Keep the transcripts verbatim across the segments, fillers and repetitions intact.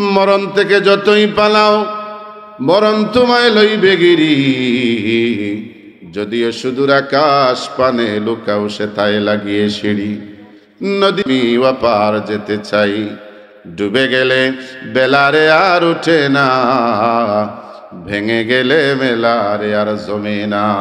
মরণ থেকে যতই পালাও, মরণ তোমায় লইবে গিরি। যদিও সুদূর আকাশ পানে লুকাও, সেথায় লাগিয়ে সিঁড়ি। নদী আমি ওপার যেতে চাই, ডুবে গেলে বেলারে আর উঠে না, ভেঙে গেলে মেলারে আর জমে না।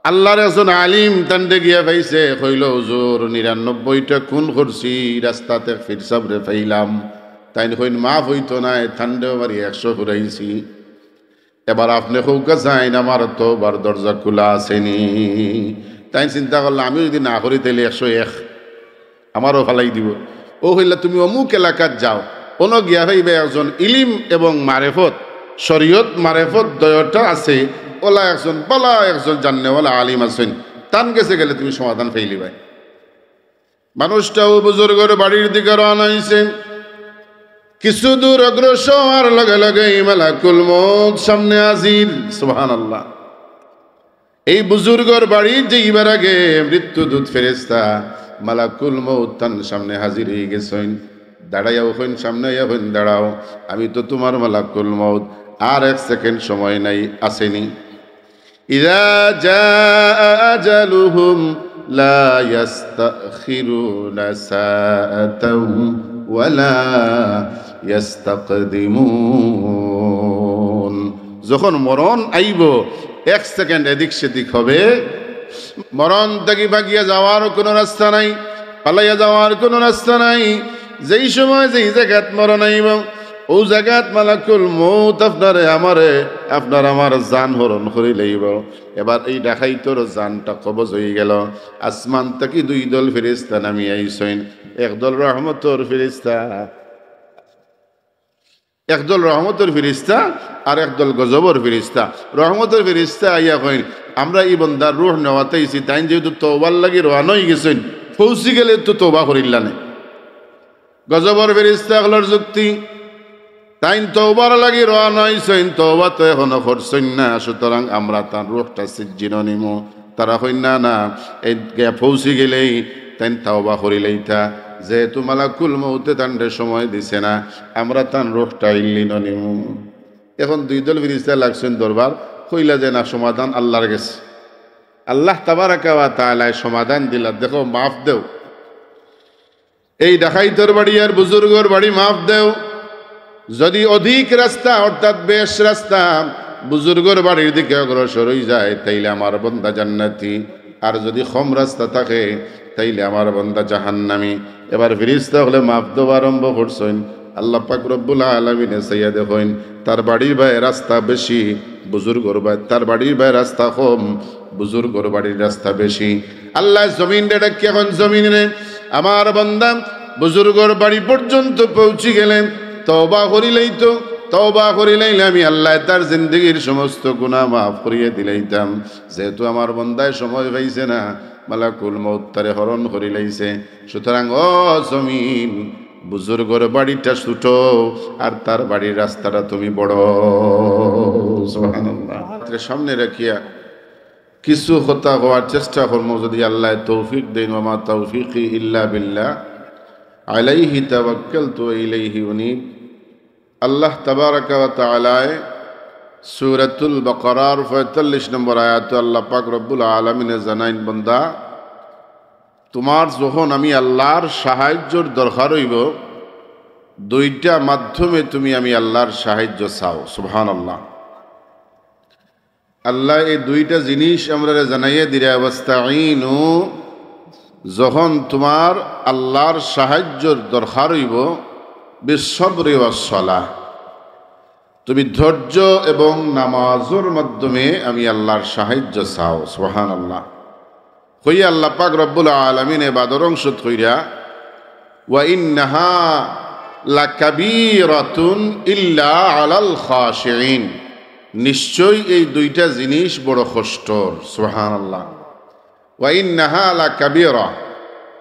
আল্লাহর একজন আলিম তানরে গিয়া পাইছে, কইলো, "হুজুর, নিরানব্বইটা খুন করছি, রাস্তাত এক পীর সাবরে পাইলাম।" তাইন কইন, "মাফ অইতো নায়, তানরেও বাড়ি একশো ফুরাইছি। এবার আপনে কউক্কা চাইন, আমার তওবার দরজা খুলা আছে নি?" তাইন চিন্তা করলা, "আমি যুদি না করি, তাইলে একশো এক আমারও ফালাই দিবো।" অউ কইলা, "তুমি অমুক এলাকাত যাও, অনো গিয়া পাইবা একজন ইলিম এবং মারেফত, শরীয়ত মারেফত দয়টা আছে, অলা একজন বালা একজন জাননেওয়ালা আলিম আছইন, তান গেছে গেলে তুমি সমাধান পাইলিবায়।" মানুষটা অউ বুজুর্গর বাড়ির দিকে রওয়ানা অইছে। কিছু দূর অগ্রসর অওয়ার লগে লগেউ মালাকুল মউত সামনে হাজির। সুবহানাল্লাহ। এই বুজুর্গর বাড়িত যাইবার আগে মৃত্যুদূত ফেরেশতা মালাকুল মউত তান সামনে হাজির অইগেছইন। দাঁড়াইয়াউ কইন, সামনে আইয়া কইন, "দাঁড়াও, আমি তো তুমার মালাকুল মউত, আর এক সেকেন্ড সময় নাই, আছে নি?" إذا جاء أجلهم لا يستأخرون ساعة ولا يستقدمون। যখন মরণ আইবো, এক সেকেন্ড এদিক সেদিক হবে, মরণ থাকি ভাগিয়া যাওয়ার কোনো রাস্তা নাই, পালাইয়া যাওয়ার কোনো রাস্তা নাই। যেই সময় যেই জাগাত মরণ আইবো, অউ জাগাত মালাকুল মউত আপনারে আমারে, আপনার আমার জান হরণ করি লইবো। এবার এই ডাকাইতর জানটা কবজ অইগেলো। আসমান থাকি দুই দল ফেরেশতা নামি আইছইন, এক দল রহমতর ফেরেশতা, এক দল রহমতর ফেরেশতা আর এক দল গজবর ফেরেশতা। রহমতর ফেরেশতা আইয়া কইন, "আমরা ই বন্দার রুহ নেওয়াত আইছি, তাইন যেহেতু তওবার লাগি রওয়ানা অইগেছইন, পৌঁছি গেলে তো তওবা করিলাইন।" গজবর ফেরেশতা অকলর যুক্তি, "তাইন তওবার লাগি রওয়ানা অইছইন, তওবা তো এখনো করছইন না, সুতরাং আমরা তান রুহটা সিজ্জিনো নিমু।" তারা কইন, "না, না, এই গিয়া পৌঁছি গেলেউ তাইন তওবা করিলাইতা, যেহেতু মালাকুল মউতে তানরে সময় দিছে না, আমরা তান রুহটা ইল্লিনো নিমু।" এখন দুই দল ফেরেশতা লাগছইন দরবার, কইলা যে, "না, সমাধান আল্লাহর গেছে, আল্লাহ তাবারাকা ওয়া তাআলায় সমাধান দিলা, দেখো, মাফ দেও।" এই ডাকাইতর বাড়ি আর বুজুর্গর বাড়ি মাফ দেও। যদি অধিক রাস্তা, অর্থাৎ বেশ রাস্তা, বুজুর্গর বাড়ির দিকে অগ্রসর অইযায়, তাইলে আমার বন্দা জান্নাতি। আর যদি কম রাস্তা থাকে, তাইলে আমার বন্দা জাহান্নামী। এবার ফিরিস্তা অকলে মাফ দেওয়া আরম্ভ করছইন। আল্লাহ পাক রব্বুল আলামিনে চাইয়া দেখইন, তার বাড়ির বায় রাস্তা বেশি, বুজুর্গর বায়, তার বাড়ির বায় রাস্তা কম, বুজুর্গর বাড়ির রাস্তা বেশি। আল্লায় জমিনরে ডাকিয়া কইন, "জমিনরে, আমার বন্দা বুজুর্গর বাড়ি পর্যন্ত পৌঁছি গেলে তওবা করিলাইতো, তওবা করিলাইলে আমি আল্লায় তার জিন্দেগির সমস্ত গুনাহ মাফ করিয়া দিলাইতাম। যেহেতু আমার বন্দায় সময় পাইছে না, মালাকুল মউত তারে হরণ করিলাইছে। সুতরাং ও জমিন, বুজুর্গর বাড়িটা ছোট, আর তার বাড়ির রাস্তাটা তুমি বড়।" সুবহানাল্লাহ। সামনে রাখিয়া কিছু কথা কওয়ার চেষ্টা করমু, যদি আল্লায় তৌফিক দেইন। ওয়া মা তৌফিকি ইল্লা বিল্লাহ, আলাইহি তাওয়াক্কালতু ওয়া ইলাইহি উনীব। আল্লাহ তাবারাকা ওয়া তাআলায় সূরাতুল বাকারার পঁয়তাল্লিশ নম্বর আয়াতো আল্লাহ পাক রব্বুল আলামিনে জানাইন, "বন্দা, তুমার যখন আমি আল্লাহর সাহায্যর দরকার অইবো, দুইটা মাধ্যমে তুমি আমি আল্লাহর সাহায্য চাও।" সুবহানাল্লাহ। আল্লায় এই দুইটা জিনিস আমরারে জানাইয়া দিরা, "ওয়াস্তাইনু", যখন তুমার আল্লাহর সাহায্যর দরকার অইবো, "বিসসবরি ওয়াসসালাহ", তুমি ধৈর্য এবং নামাজর মাধ্যমে আমি আল্লাহর সাহায্য চাও। সুবহানাল্লাহ। কইয়া আল্লাহ পাক রব্বুল আলামিনে বাদর অংশত কইরা, "ওয়া ইন্নাহা লাকাবীরাতুন ইল্লা আলাল খাশিঈন", নিশ্চয় এই দুইটা জিনিস বড় কষ্টর। সুবহানাল্লাহ। "ওয়া ইন্নাহা লাকাবীরা",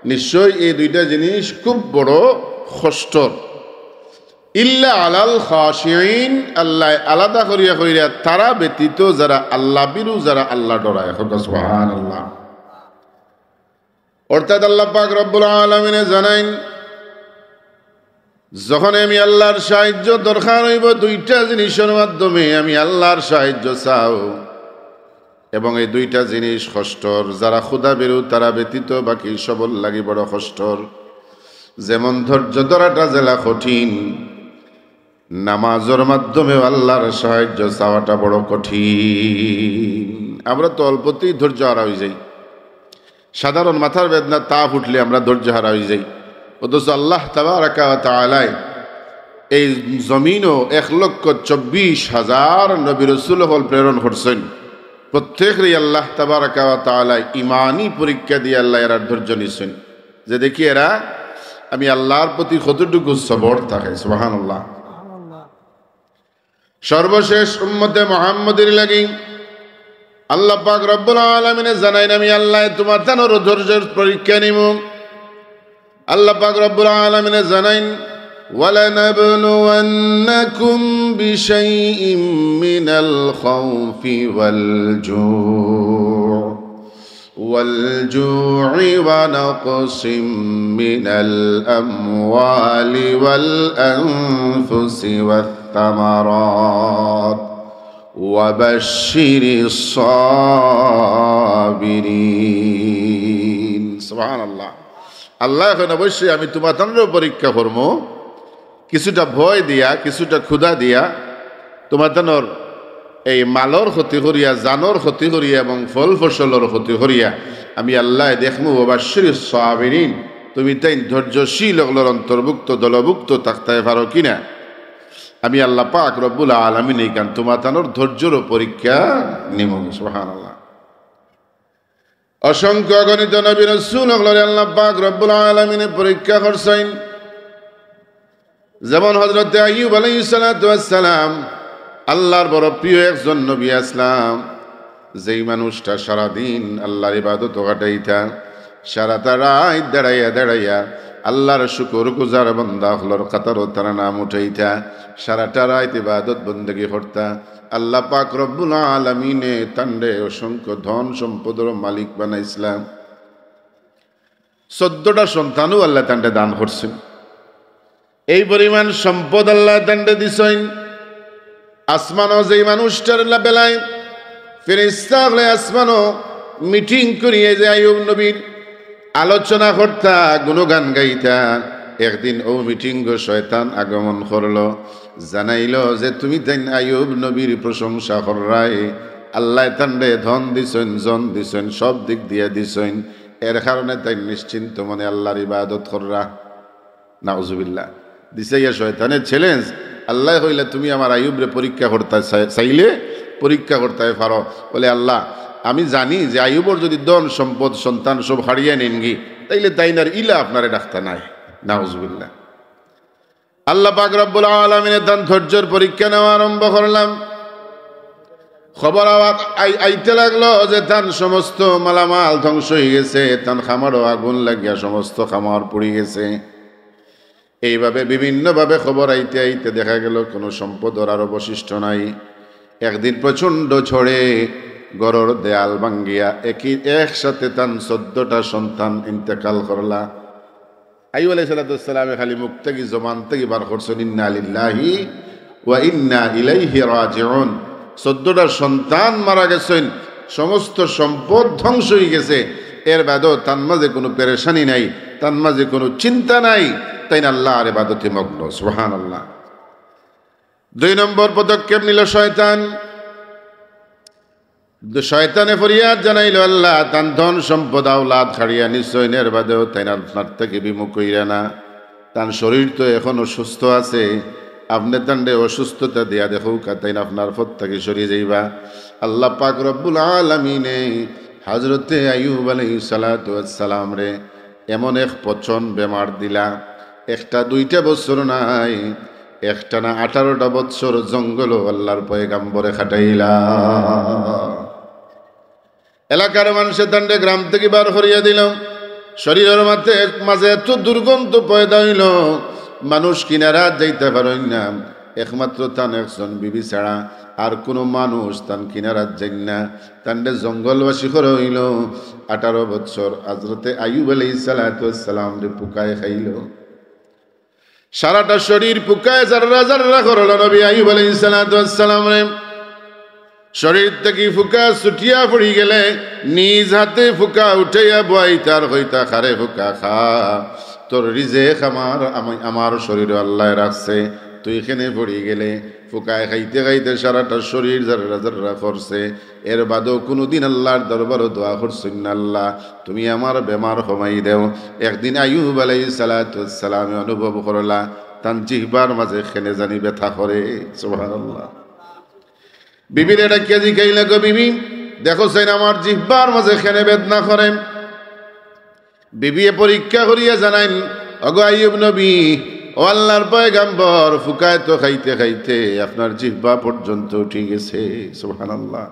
নিশ্চয় এই দুইটা জিনিস খুব বড় কষ্টর। "ইল্লা আলাল খাশিঈন", আল্লায় আলাদা করিয়া কইরা তারা ব্যতীত যারা আল্লাহ ভীরু, যারা আল্লাহ ডরায়। কউক্কা সুবহানাল্লাহ। অর্থাৎ আল্লাহ পাক রব্বুল আলামিনে জানাইন, যখন আমি আল্লাহর সাহায্য দরকার অইবো, দুইটা জিনিসর মাধ্যমে আমি আল্লাহর সাহায্য চাও, এবং এই দুইটা জিনিস কষ্টর, যারা খুদা ভীরু তারা ব্যতীত বাকি সবর লাগি বড় কষ্টর। যেমন ধৈর্য ধরাটা যেলা কঠিন, নামাজর মাধ্যমেও আল্লাহর সাহায্য চাওয়াটা বড় কঠিন। আমরা তো অল্পতেই ধৈর্য হারা অই যাই। সাধারণ মাথার বেদনা, তাপ উঠলে আমরা ধৈর্য হারা অই যাই। অথচ আল্লাহ তাবারাকা ওয়া তাআলায় এই জমিনো এক লক্ষ চব্বিশ হাজার নবী রসুল অকল প্রেরণ করছইন। প্রত্যেকরেই আল্লাহ তাবারাকা ওয়া তাআলায় ইমানি পরীক্ষা দিয়া আল্লাহ এরার ধৈর্য নিছইন, যে দেখি এরা আমি আল্লাহর প্রতি কতটুকু সবর থাকে। সুবহানাল্লাহ। সর্বশেষ উম্মতে মুহাম্মদীর লাগি আল্লাহ পাক রব্বুল আলামিনে জানাইন, আমি আল্লাহ তুমাতানর ধৈর্যর পরীক্ষা নিমু। আল্লাহ পাক রব্বুল আলামিনে জানাইন, ولنبلونكم بشيء من الخوف والجوع والجوع ونقص من الأموال والأنفس والثمرات وبشر الصابرين. সুবহানাল্লাহ। আল্লাহ কইন, অবশ্যই আমি তুমাতানরও পরীক্ষা করমু, কিছুটা ভয় দিয়া, কিছুটা ক্ষুধা দিয়া, তুমাতানর এই মালর ক্ষতি করিয়া, জানর ক্ষতি করিয়া এবং ফল ফসলর ক্ষতি করিয়া আমি আল্লাহ দেখমু। ওয়া বাশশিরিস সাবিরিন, তুমি তাইন ধৈর্যশীল অকলর অন্তর্ভুক্ত, দলভুক্ত থাকতায় পারো কিনা? আমি আল্লাহ পাক রব্বুল আলামিন ইখান তুমাতানর ধৈর্যরও পরীক্ষা নিমু। সুবহানাল্লাহ। অসংখ্য অগণিত নবী রসুল অকলরে আল্লাহ পাক রব্বুল আলামিনে পরীক্ষা করছইন। যেমন হযরতে আইয়ুব আলাইহিস সালাতু ওয়াস সালাম, আল্লাহর বড় প্রিয় একজন নবী আছলা, যেই মানুষটা সারাদিন আল্লাহর ইবাদত কাটাইতা, সারাটা রাইত দাঁড়াইয়া দাঁড়াইয়া আল্লাহর শুকর গুজার বান্দা অকলর কাতারো তান নাম উঠাইতা, সারাটা রাইত ইবাদত বন্দেগি করতা। আল্লাহ পাক রব্বুল আলামিনে তানরে অসংখ্য ধন সম্পদর মালিক বানাইছলা। চৌদ্দটা সন্তানও আল্লাহ তানরে দান করছইন। এই পরিমাণ সম্পদ আল্লাহ তানরে দিছইন। আসমানো যেই মানুষটার লা-, বেলায় ফেরেশতা অকলে আসমানো মিটিং করিয়া যে আইয়ুব নবীর আলোচনা করতা, গুণগান গাইতা, একদিন অউ মিটিংও শয়তান আগমন করলো, জানাইলো যে তুমি তাইন আইয়ুব নবীর প্রশংসা কররায়, আল্লাহ তানরে ধন দিছইন, জন দিছইন, সব দিক দিয়া দিছইন, এর কারণে তাইন নিশ্চিন্ত মনে আল্লাহর ইবাদত কররা। নাউজুবিল্লাহ। দিছে ইয়া শয়তানে challenge। আল্লাহ কইলা, তুমি আমার আইয়ুবরে পরীক্ষা করতা চাই-, চাইলে পরীক্ষা করতায় পারো। বলে, আল্লাহ, আমি জানি যে আইয়ুবর যদি ধন সম্পদ সন্তান সব হারিয়া নেনগি, তাইলে তাইন আর ইলা আপনারে ডাকতা নায়। নাউজুবিল্লাহ। আল্লাহ পাক রব্বুল আলামিনে তান ধৈর্যর পরীক্ষা নেওয়া আরম্ভ করলা। খবর আওয়া-, আই-, আইতে লাগলো যে তান সমস্ত মালামাল ধ্বংস অই গেছে, তান খামারো আগুন লাগিয়া সমস্ত খামার পুড়ি গেছে। এইভাবে বিভিন্নভাবে খবর আইতে আইতে দেখা গেল কোনো সম্পদর আর অবশিষ্ট নাই। একদিন প্রচণ্ড ঝড়ে ঘরর দেয়াল ভাঙ্গিয়া একই, একসাথে তান চৌদ্দটা সন্তান ইন্তেকাল করলা। আইয়ুব আলাইহিস সালাতু ওয়াস সালামে খালি মুখ থাকি, জবান থাকি বার করছইন, "ইন্না লিল্লাহি ওয়া ইন্না ইলাইহি রাজিউন।" চৌদ্দটা সন্তান মারা গেছইন, সমস্ত সম্পদ ধ্বংস অই গেছে, এর বাদেও তান মাঝে কোনো পেরেশানি নাই, তান মাঝে কোনো চিন্তা নাই, তাইন আল্লাহর ইবাদতে মগ্ন। সুবহানাল্লাহ। দুই নম্বর পদক্ষেপ নিল শয়তান। শয়তানে ফরিয়াদ জানাইল, "আল্লাহ, তান ধন সম্পদ আওলাদ হারিয়া নিছইন, এর বাদেও তাইন আপনার থাকি বিমুখ অইরা না। তান শরীর তো এখনো সুস্থ আছে, আপনে তানরে অসুস্থতা দিয়া দেখউক্কা, তাইন আপনার পথ থাকি সরি যাইবা।" আল্লাহ পাক রব্বুল আলামিনে হযরতে আইয়ুব আলাইহিস সালাতু ওয়াস সালামরে এমন এক পচন বেমার দিলা, একটা দুইটা বছর নায়, একটানা আঠারোটা বছর জঙ্গলো আল্লাহর পয়গাম্বরে কাটাইলা। এলাকার মানষে তানরে গ্রাম থাকি বার করিয়া দিল। শরীরর মাঝে, মাঝে এত দুর্গন্ধ পয়দা অইল, মানুষ কিনারাত যাইতা পারইন না। একমাত্র তান একজন বিবি ছাড়া আর কোনো মানুষ তান কিনারাত যাইন না। তানরে জঙ্গলবাসী করা অইল। আঠারো বছর হযরতে আইয়ুব আলাইহিস সালাতু ওয়াস সালামরে পুকায় খাইল। সারাটা শরীর ফুকায় জাররা জাররা করল নবী আইয়ুব আলাইহিস সালাতু ওয়াস সালামরে। শরীর থাকি ফুকা ছুটিয়া পড়ি গেলে নিজ হাতে ফুকা উঠাইয়া বওয়াইতা আর কইতা, "খা রে ফুকা, খা, তোর রিজেক আমার, আমি, আমার শরীরো আল্লায় রাখছে, তুই কেনে পড়ি গেলে?" ফুকায় খাইতে খাইতে সারাটা শরীর জাররা জাররা করছে। এর বাদেও কুনুদিন আল্লার দরবারো দোয়া করছইন না, "আল্লাহ, তুমি আমার বেমার কমাই দেও।" একদিন আইয়ুব আলাইহিস সালাতু ওয়াস সালামে অনুভব করলা, তান জিহ্বার মাঝে কেনে জানি ব্যথা করে। সুবহানাল্লাহ। বিবিরে ডাকিয়া জিকাইলা, "গো বিবি, দেখো চাইন আমার জিহ্বার মাঝে কেনে বেদনা করে।" বিবিয়ে পরীক্ষা করিয়া জানাইন, "ওগো আইয়ুব নবী, ও আল্লার পয়গাম্বর, ফুকায় তো খাইতে খাইতে আপনার জিহ্বা পর্যন্ত উঠি গেছে।" সুবহানাল্লাহ।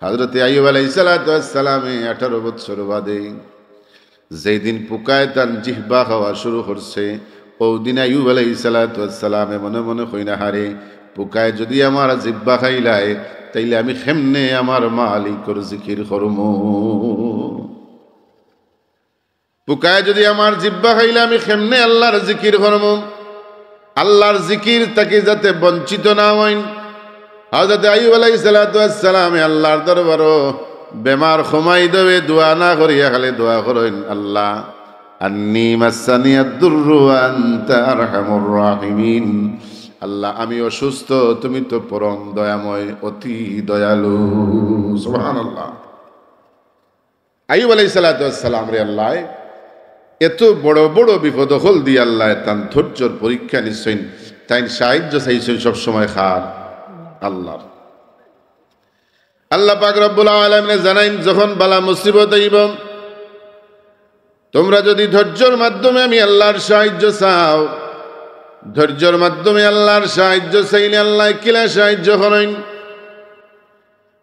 হযরতে আইয়ুব আলাইহিস সালাতু ওয়াস সালামে আঠারো বছর বাদে যেই দিন ফুকায় তান জিহ্বা খাওয়া শুরু করছে, ওদিন আইয়ুব আলাইহিস সালাতু ওয়াস সালামে মনে মনে কইন, "হারে, ফুকায় যদি আমার জিহ্বা খাইলায়, তাইলে আমি কেমনে আমার মালিকর জিকির করমু?" ফুকায় যদি আমার জিহ্বা খাইলে আমি কেমনে আল্লার জিকির করমু? আল্লার জিকির থাকি যাতে বঞ্চিত না অইন। হযরতে আইয়ুব আলাইহিস সালাতু ওয়াস সালামে আল্লার দরবারো বেমার কমাই দেওরে দোয়া না করিয়া খালি দোয়া করইন, "আল্লাহ, আন্নী মাসসানিয়াদ দুররু ওয়া আনতা আরহামুর রাহিমিন।" আল্লাহ, আমি অসুস্থ, তুমি তো পরম দয়াময়, অতি দয়ালু। সুবহানাল্লাহ। আইয়ুব আলাইহিস সালাতু ওয়াস সালামরে আল্লায় এত বড় বড় বিপদ অকল দি আল্লায় তান ধৈর্যর পরীক্ষা নিছইন, তাইন সাহায্য চাইছইন সবসময় কার? আল্লার। আল্লাহ পাক রব্বুল আলামিনে জানাইন, যখন বালা মুসিবত আইব, তোমরা যদি ধৈর্যর মাধ্যমে আমি আল্লার সাহায্য চাও, ধৈর্যর মাধ্যমে আল্লার সাহায্য চাইলে আল্লায় কিলা সাহায্য করইন?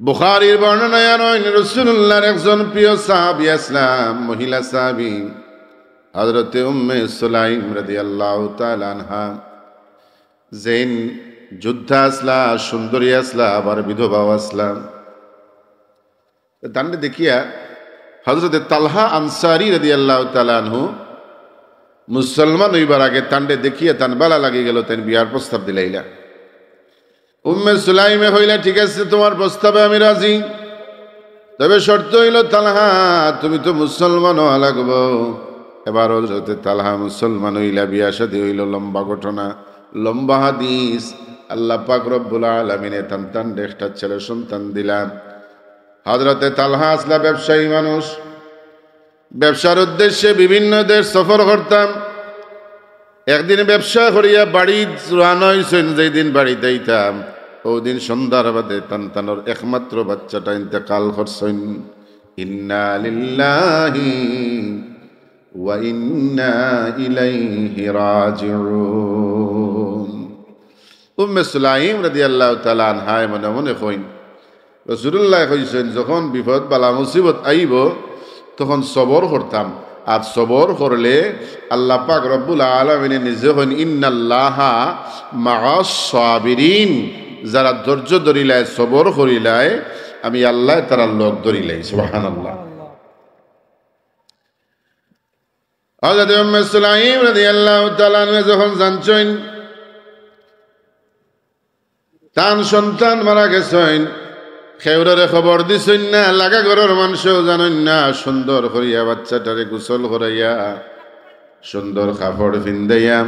বুখারীর বর্ণনায় আরইন, রাসূলুল্লাহর একজন প্রিয় সাহাবী আছলা, মহিলা সাহাবী, হযরতে উম্মে সুলাইম রাদিয়াল্লাহু তাআলা আনহা, যেইন যোদ্ধা আছলা, সুন্দরী আছলা, আবার বিধবাও আছলা। তানরে দেখিয়া হযরতে তালহা আনসারী রাদিয়াল্লাহু তাআলা আনহু মুসলমান অইবার আগে তানরে দেখিয়া তান বালা লাগি গেল, তাইন বিয়ার প্রস্তাব দিলাইলা। উম্মে সুলাইমে কইলা, "ঠিক আছে, তোমার প্রস্তাবে আমি রাজি, তবে শর্ত অইল, তালহা, তুমি তো মুসলমান অওয়া লাগবো।" এবার হযরতে তালহা মুসলমান অইলা, বিয়া শাদী অইল, লম্বা ঘটনা, লম্বা হাদিস। আল্লাহ পাক রব্বুল আলামিনে তান তানরে একটা ছেলে সন্তান দিলা। হযরতে তালহা আছলা ব্যবসায়ী মানুষ, ব্যবসার উদ্দেশ্যে বিভিন্ন দেশ সফর করতা। একদিন ব্যবসা করিয়া বাড়িত রওয়ানা অইছইন, যেই দিন বাড়িত আইতা, ওদিন সন্ধ্যার বাদে তান তানর একমাত্র বাচ্চাটা ইন্তেকাল করছইন। ইন্না লিল্লাহি ওয়া ইন্না ইলাইহি রাজিউন। উম্মে সুলাইম রাদিয়াল্লাহু তাআলা আনহায় মনে মনে কইন, রাসূলুল্লাহ কইছইন, যখন বিপদ বালা মুসিবত আইব, তখন সবর করতাম। আর সবর করলে আল্লাহ পাক রব্বুল আলামিনে নিজে কইন, "ইন্নাল্লাহা মাআস সাবিরিন।" যারা ধৈর্য ধরিলায়, সবর করিলায়, আমি আল্লাহ তারার লগ ধরিলাই। সুবহানাল্লাহ। হযরত উম্মে সুলাইম রাদিয়াল্লাহু তাআলা আনহা যখন জানছইন, তান সন্তান মারা গেছইন, কেউররে খবর দিছইন না, লাগা ঘরর মানষেও জানইন না। সুন্দর করিয়া বাচ্চাটারে গোসল করাইয়া, সুন্দর কাপড় ফিন্দাইয়া,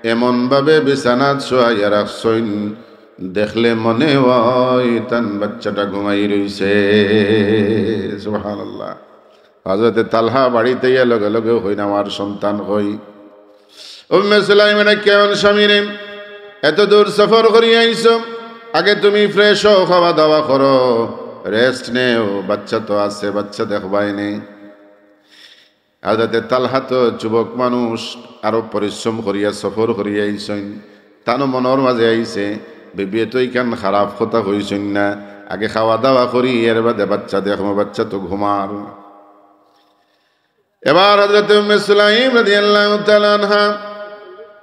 এমন ভাবে বিছানাত শোয়াইয়া রাখছইন, দেখলে মনে অয় তান বাচ্চাটা ঘুমাই রইছে। সুবহানাল্লাহ। হযরতে তালহা বাড়িত আইয়া লগে লগে কইন, "আমার সন্তান কই?" উম্মে সুলাইমে কইন, "স্বামীরে, এত দূর সফর করিয়া আইছো, আগে তুমি fresh অও, খাওয়া দাওয়া করো, rest নেও, বাচ্চা তো আছে, বাচ্চা দেখবায়নে।" হযরতে তালহা তো যুবক মানুষ, আরো পরিশ্রম করিয়া সফর করিয়া আইছইন, তানও মনর মাঝে আইছে, বিবিয়ে তো ইখান খারাপ কথা কইছইন না, আগে খাওয়া দাওয়া করি, এর বাদে বাচ্চা দেখমু, বাচ্চা তো ঘুমার। এবার হযরতে উম্মে সুলাইম রাদিয়াল্লাহু তাআলা আনহা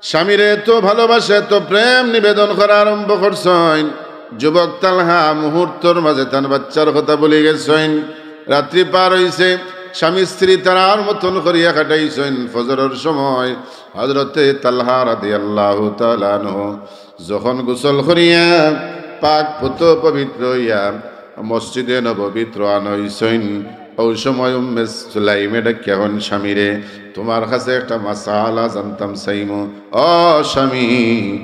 স্বামীরে এত ভালোবাসা, এত প্রেম নিবেদন করা আরম্ভ করছইন। যুবক তালহা মুহূর্তর মাঝে তান বাচ্চার কথা ভুলি গেছইন। রাত্রি পার অইছে, স্বামী স্ত্রী তারার মতন করিয়া কাটাইছইন। ফজরর সময় হযরতে তালহা রাদিয়াল্লাহু তাআলা আনহু যখন গোসল করিয়া পাক পুত পবিত্র অইয়া মসজিদে নববীত রওয়ানা অইছইন, অউ সময় উম্মে সুলাইমে ডাকিয়া কইন স্বামীরে, "তুমার কাছে একটা মাসালা জানতাম চাইমু। ও স্বামী,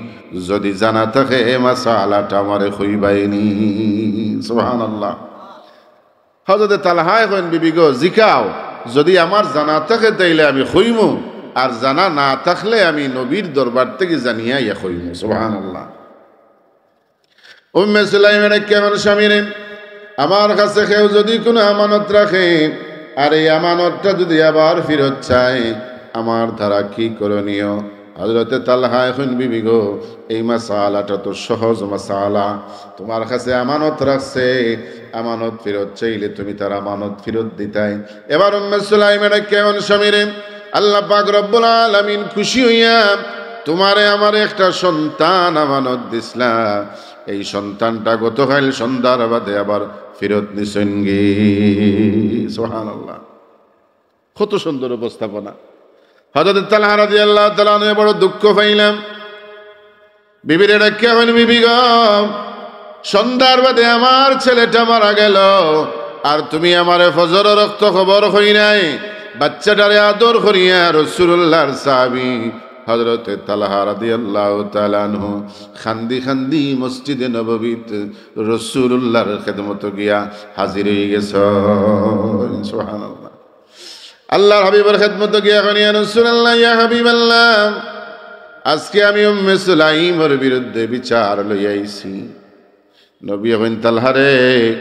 যুদি জানা থাকে ই মাসালাটা আমারে কইবায়নি।" সুবহানাল্লাহ। হযরতে তালহায় কইন, "বিবি গো, জিকাও, যুদি আমার জানা থাকে তাইলে আমি কইমু, আর জানা না থাকলে আমি নবীর দরবার থাকি জানিয়া ইয়া কইমু।" সুবহানাল্লাহ। উম্মে সুলাইমে ডাকিয়া কইন স্বামীরে, "আমার কাছে কেউ যুদি কুনু আমানত রাখে, আর এই আমানতটা যুদি আবার ফিরত চায়, আমার দ্বারা কি করণীয়?" হযরতে তালহায় কইন, "বিবি গো, এই মাসালাটা তো সহজ মাসালা। তুমার কাছে আমানত রাখছে, আমানত ফিরত চাইলে তুমি তার আমানত ফিরত দিতায়।" এবার উম্মে সুলাইমে ডাকিয়া কইন স্বামীরে, "আল্লাহ পাক রব্বুল আলামিন খুশি অইয়া তুমারে আমারে একটা সন্তান আমানত দিছলা, এই সন্তানটা গতকাইল সন্ধ্যার বাদে আবার ফিরত নিছইনগি।" সুবহানাল্লাহ। কত সুন্দর উপস্থাপনা। হযরত তালহা রাদিয়াল্লাহু তাআলা আনহু বড় দুঃখ পাইলা। বিবিরে ডাকিয়া কইন, "বিবি গো, সন্ধ্যার বাদে আমার ছেলেটা মারা গেল, আর তুমি আমারে ফজরর অক্ত খবর কইরায় নাই, বাচ্চাটারে আদর করিয়া রাসূলুল্লাহর সাহাবী হযরতে তালহা রাদিয়াল্লাহু তাআলা আনহু কান্দি কান্দি মসজিদে নববীত রাসূলুল্লাহর খেদমতো গিয়া হাজির অইগেছইন।" সুবহানাল্লাহ। আল্লাহর হাবিবর খেদমতো গিয়া কইন, "ইয়া রাসূলুল্লাহ, ইয়া হাবিবাল্লাহ, আজকে আমি উম্মে সুলাইমর বিরুদ্ধে বিচার লইয়া আইছি।" নবীয়ে কইন, "তালহারে,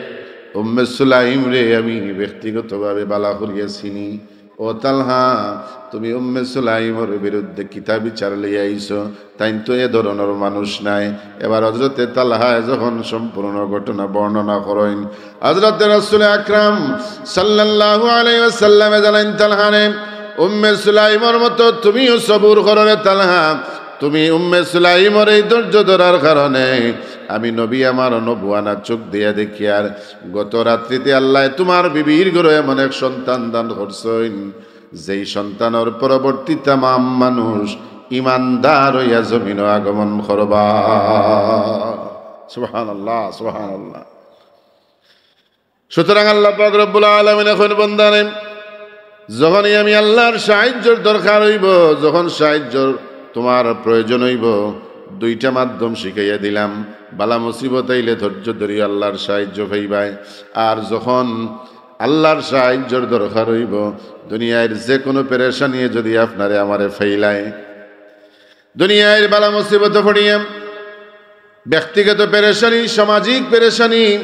উম্মে সুলাইমরে আমি ব্যক্তিগতভাবে বালা করিয়া চিনি। ও তালহা, তুমি উম্মে সুলাইমর বিরুদ্ধে কিতা বিচার লইয়া আইছো? তাইন তো এ ধরনর মানুষ নায়।" এবার হযরতে তালহায় যখন সম্পূর্ণ ঘটনা বর্ণনা করইন, হযরতে রাসূলে আকরাম সাল্লাল্লাহু আলাইহি ওয়াসাল্লামে জানাইন, "তালহারে, উম্মে সুলাইমর মতো তুমিও সবুর করো রে তালহা। তুমি উম্মে সুলাইমর এই ধৈর্য ধরার কারণে আমি নবী আমার নবুয়ানা চোখ দিয়া দেখিয়ার, গত রাত্রিতে আল্লায় তুমার বিবির ঘরো এমন এক সন্তান দান করছইন, যেই সন্তানর পরবর্তী তামাম মানুষ ইমানদার অইয়া জমিনো আগমন করবা।" সুবহানাল্লাহ, সুবহানাল্লাহ। সুতরাং আল্লাহ পাক রব্বুল আলামিনে কইন, "বন্দারে, যখনই আমি আল্লাহর সাহায্যর দরকার অইবো, যখন সাহায্যর তুমার প্রয়োজন অইবো, দুইটা মাধ্যম শিখাইয়া দিলাম। বালা মুসিবত আইলে ধৈর্য ধরিয়া আল্লাহর সাহায্য পাইবায়, আর যখন আল্লাহর সাহায্যর দরকার অইবো, দুনিয়ার যে কুনু পেরেশানিয়ে যুদি আপনারে আমারে ফাইলায়, দুনিয়ার বালা মুসিবতো পড়িয়া, ব্যক্তিগত পেরেশানি, সামাজিক পেরেশানি,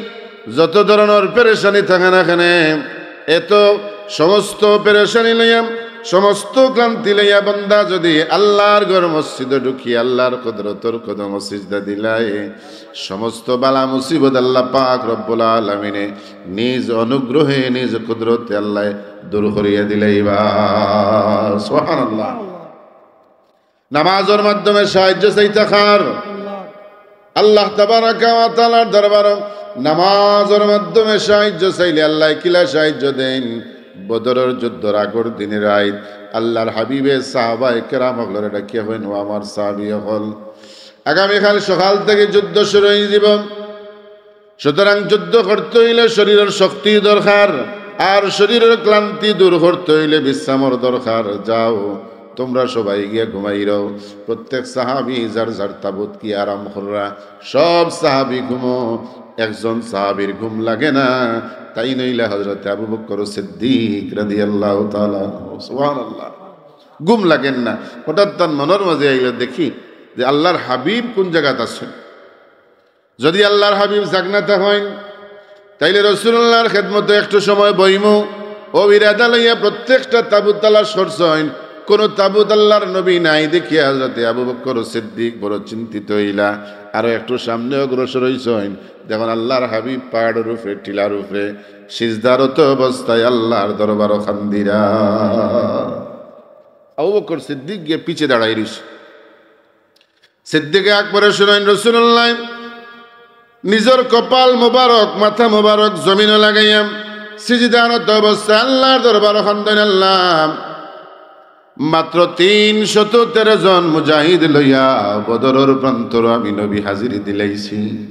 যত ধরনর পেরেশানি থাকে না কেনে, এত সমস্ত পেরেশানি লইয়া, সমস্ত ক্লান্তি লইয়া বন্দা যুদি আল্লাহর ঘর মসজিদো ঢুকি আল্লাহর কুদরতর কদমো সিজদা দিলায়, সমস্ত বালা মুসিবত আল্লাহ পাক রব্বুল আলামিনে নিজ অনুগ্রহে, নিজ কুদরতে আল্লায় দূর করিয়া দিলাইবা।" সুবহানাল্লাহ। নামাজর মাধ্যমে সাহায্য চাইতা কার? আল্লাহ তাবারাকা ওয়া তাআলার দরবারো নামাজর মাধ্যমে সাহায্য চাইলে আল্লায় কিলা সাহায্য দেইন? বদরর যুদ্ধর আগর দিন রাইত আল্লাহর হাবিবে সাহাবায়ে কেরাম অকলরে ডাকিয়া কইন, "ও আমার সাহাবী অকল, আগামীকাল সকাল থাকি যুদ্ধ শুরু অইযিবো। সুতরাং যুদ্ধ করতে অইলে শরীরর শক্তি দরকার, আর শরীরর ক্লান্তি দূর করতে অইলে বিশ্রামর দরকার। যাও, তুমরা সবাই গিয়া ঘুমাই রও।" প্রত্যেক সাহাবী যার যার তাবুত গিয়া আরাম কররা। সব সাহাবী ঘুমো, একজন সাহাবীর ঘুম লাগে না, তাইন অইলা হযরতে আবু বকর সিদ্দিক রাদিয়াল্লাহু তাআলা আনহু। সুবহানাল্লাহ। ঘুম লাগের না। হঠাৎ তান মনর মাঝে আইলো, দেখি যে আল্লাহর হাবিব কুন জাগাত আছইন। যুদি আল্লাহর হাবিব জাগনা থাকইন, তাইলে রাসূলুল্লাহর খেদমতো একটু সময় বইমু। অউ ইরাদা লইয়া প্রত্যেকটা তাবুত তালাশ করছইন, কুনু তাবুত আল্লাহর নবী নাই দেখিয়া হযরতে আবু বকর সিদ্দিক বড় চিন্তিত অইলা। আরো একটু সামনে অগ্রসর অইছইন, দেখইন আল্লাহর হাবিব পাহাড়র উপরে, টিলার উপরে, সিজদারত অবস্থায় আল্লাহর দরবারো কান্দিরা। আবু বকর সিদ্দিক গিয়া পিছে দাঁড়াই রইছে। সিদ্দিকে আকবরে হুনইন রাসূলুল্লাহ নিজর কপাল মোবারক, মাথা মোবারক জমিনো লাগাইয়া সিজদারত অবস্থায় আল্লাহর দরবারো কান্দইন, "আল্লাহ, মাত্র তিনশত তেরো জন মুজাহিদ লইয়া বদরর প্রান্তরো আমি নবী হাজিরি দিলাইছি।"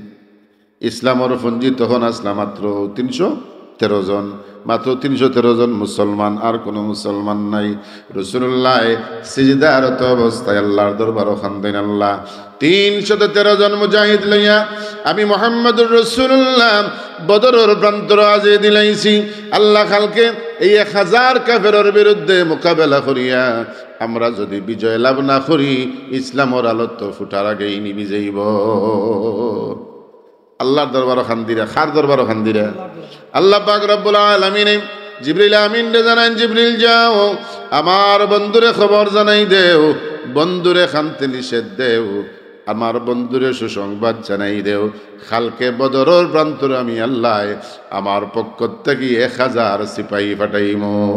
ইসলামর পঞ্জি তখন আছলা মাত্র তিনশো তেরো জন, মাত্র তিনশো তেরো জন মুসলমান, আর কোনো মুসলমান নাই। রাসূলুল্লাহ সিজদারত অবস্থায় আল্লাহর দরবারো কান্দইন, "আল্লাহ, তিনশত তেরো জন মুজাহিদ লইয়া আমি মুহাম্মদুর রাসূলুল্লাহ বদরর প্রান্তরো হাজিরি দিলাইছি। আল্লাহ, কালকে এই এক হাজার কাফেরর বিরুদ্ধে মোকাবেলা করিয়া আমরা যদি বিজয় লাভ না করি, ইসলামর আলো তো ফুটার আগেই নিভি যাইবো।" আল্লাহর দরবারো কান্দিরা, কার দরবারো কান্দিরা? আল্লাহ পাক রব্বুল আলামিনে জিবরিল আমিনরে জানাইন, "জিবরিল যাও, আমার বন্ধুরে খবর জানাই দেও, বন্ধুরে কানতে নিষেধ দেও, আমার বন্ধুরে সুসংবাদ জানাই দেও, কালকে বদরর প্রান্তরো আমি আল্লাহ আমার পক্ষ থাকি এক হাজার সিপাহী পাঠাইমু।"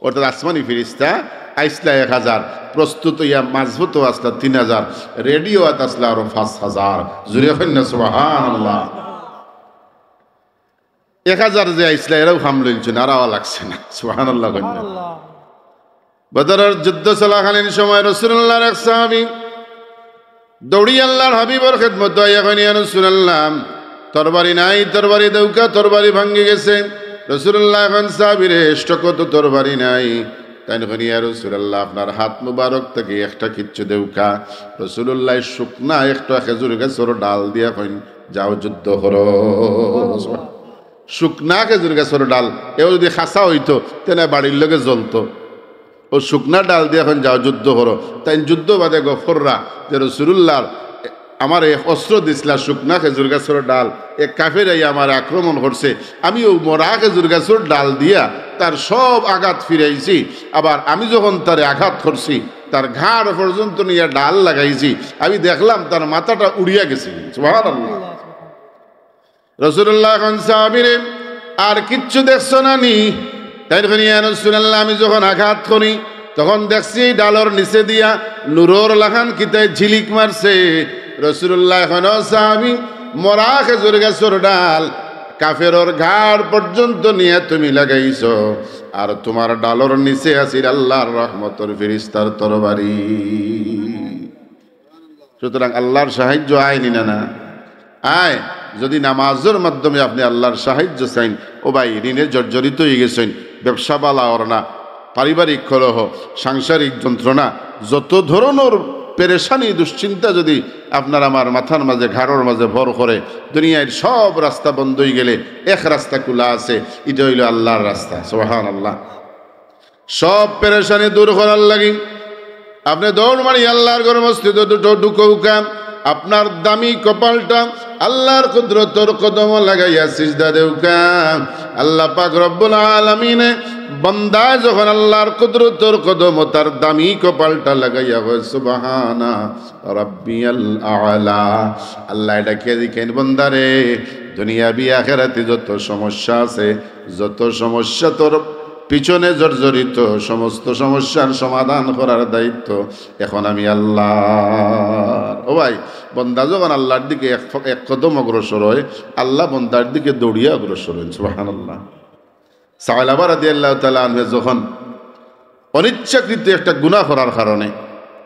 অর্থাৎ আসমানি ফিরিস্তা আইছলা এক হাজার, প্রস্তুত অইয়া মজবুত আছলা তিন হাজার, রেডিও আত আছলা আরো পাঁচ হাজার। জুরে কইন না সুবহানাল্লাহ। এক হাজার যে আইছলা, এরাও কাম লইলছইন, আর আওয়া লাগছে না। সুবহানাল্লাহ কইন না। বদরর যুদ্ধ চলাকালীন সময় রাসূলুল্লাহর এক সাহাবী দৌড়ি আল্লাহর হাবিবর খেদমতো আইয়া কইন, "ইয়া রাসূলুল্লাহ, তরবারি নাই, তরবারি দেউক্কা, তরবারি ভাঙ্গি গেছে।" রাসূলুল্লাহ কইন, "সাহাবীরে, স্টকো তো তরবারি নাই।" তাইন কইন, "ইয়া রাসূলুল্লাহ, আপনার হাত মুবারক থাকি একটা কিচ্ছু দেউক্কা।" রাসূলুল্লাহ শুকনা একটা খেজুর গাছর ডাল দিয়া কইন, "যাও যুদ্ধ করো।" শুকনা খেজুর গাছর ডাল, এও যদি খাসা অইতো, তেলে বাড়ির লগে জ্বলতো। অউ শুকনা ডাল দিয়া কইন, "যাও যুদ্ধ করো।" তাইন যুদ্ধ বাদে গফররা যে রাসূলুল্লাহর আমারে এক অস্ত্র দিছলা, শুকনা খেজুর গাছর ডাল, এক কাফের আইয়া আমারে আক্রমণ করছে, আমি অউ মরা খেজুর গাছর ডাল দিয়া তার সব আঘাত ফিরাইছি। আবার আমি যখন তারে আঘাত করছি, তার ঘাড় পর্যন্ত নিয়া ডাল লাগাইছি, আমি দেখলাম তার মাথাটা উড়িয়া গেছে। সুবহানাল্লাহ। রাসূলুল্লাহ কইন, "সাহাবীরে, আর কিচ্ছু দেখছো না নি?" তাইন কইন, "ইয়া রাসূলুল্লাহ, আমি যখন আঘাত করি, তখন দেখছি ডালর নিচে দিয়া নূরর লাখান কিতায় ঝিলিক মারছে।" রাসূলুল্লাহ কইন, "ও সাহাবী, মরা খেজুর গাছর ডাল, কাফেরর ঘাড় পর্যন্ত নিয়া তুমি লাগাইছো, আর তুমার ডালর নিচে আছিল আল্লাহর রহমতর ফিরিস্তার তরবারি।" সুতরাং আল্লাহর সাহায্য আয় নি না, না? আয়। যদি নামাজর মাধ্যমে আপনে আল্লাহর সাহায্য চাইন, ও ভাই, ঋণে জর্জরিত অইগেছইন, ব্যবসা বালা অর না, পারিবারিক কলহ, সাংসারিক যন্ত্রণা, যত ধরনর পেরেশানি, দুশ্চিন্তা যদি আপনার আমার মাথার মাঝে, ঘাড়র মাঝে ভর করে, দুনিয়ার সব রাস্তা বন্ধ অইগেলে এক রাস্তা খুলা আছে, ইটা অইলো আল্লাহর রাস্তা। সুবহানাল্লাহ। সব পেরেশানি দূর করার লাগি আপনে দৌড় মারি আল্লাহর ঘর মসজিদো দুটো ঢুকউক্কা। আপনার দামি কপালটা আল্লাহর কুদরতর কদমো লাগাইয়া সিজদা দেউক্কা। আল্লাহ পাক রব্বুল আলামিনে বন্দায় যখন আল্লাহর কুদরতর কদমো তার দামি কপালটা লাগাইয়া কয়, "সুবহানা রাব্বিয়াল আ'লা।" আল্লায় ডাকিয়া জিকাইন, "বন্দারে, দুনিয়াবি আখেরাতি যত সমস্যা আছে, যত সমস্যা তোর পিছনে জর্জরিত, সমস্ত সমস্যার সমাধান করার দায়িত্ব এখন আমি আল্লাহর।" ও ভাই, বন্দা যখন আল্লাহর দিকে এক ফ-, এক কদম অগ্রসর হয়, আল্লাহ বন্দার দিকে দৌড়িয়া অগ্রসর হইন। সুবহানাল্লাহ। সালাবা রাদিয়াল্লাহু তাআলা আনহু যখন অনিচ্ছাকৃত একটা গুনাহ করার কারণে,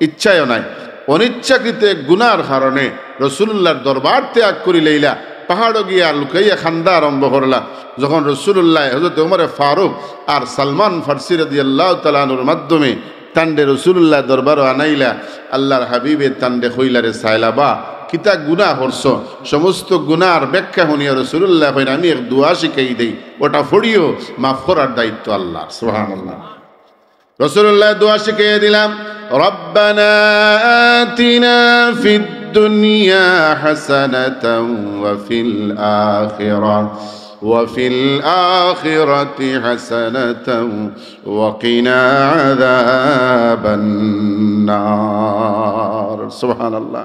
ইচ্ছায়ও নাই, অনিচ্ছাকৃত এক গুনার কারণে রাসূলুল্লাহর দরবার ত্যাগ করিলাইলা, পাহাড়ো গিয়া লুকাইয়া কান্দা আরম্ভ করলা। যখন রাসূলুল্লাহ হযরত ওমরে ফারুক আর সালমান ফার্সি রাদিয়াল্লাহু তাআলা আনহুর মাধ্যমে তানরে রাসূলুল্লাহ দরবারো আনাইলা, আল্লাহর হাবিবে তানরে কইলা, "রে সালাবা, কিতা গুনাহ করছো?" সমস্ত গুনার ব্যাখ্যা হুনিয়া রাসূলুল্লাহ কইন, "আমি এক দোয়া শিখাই দেই, ওটা পড়িও, মাফ করার দায়িত্ব আল্লাহর।" সুবহানাল্লাহ। রাসূলুল্লাহ দোয়া শিখিয়ে দিলাম, "রব্বানা আতিনা ফিদ দুনিয়া হাসানাতাও ওয়া ফিল আখিরা, ওয়া ফিল আখিরাতি হাসানাতাও ওয়া কিনা আযাবান নার।" সুবহানাল্লাহ।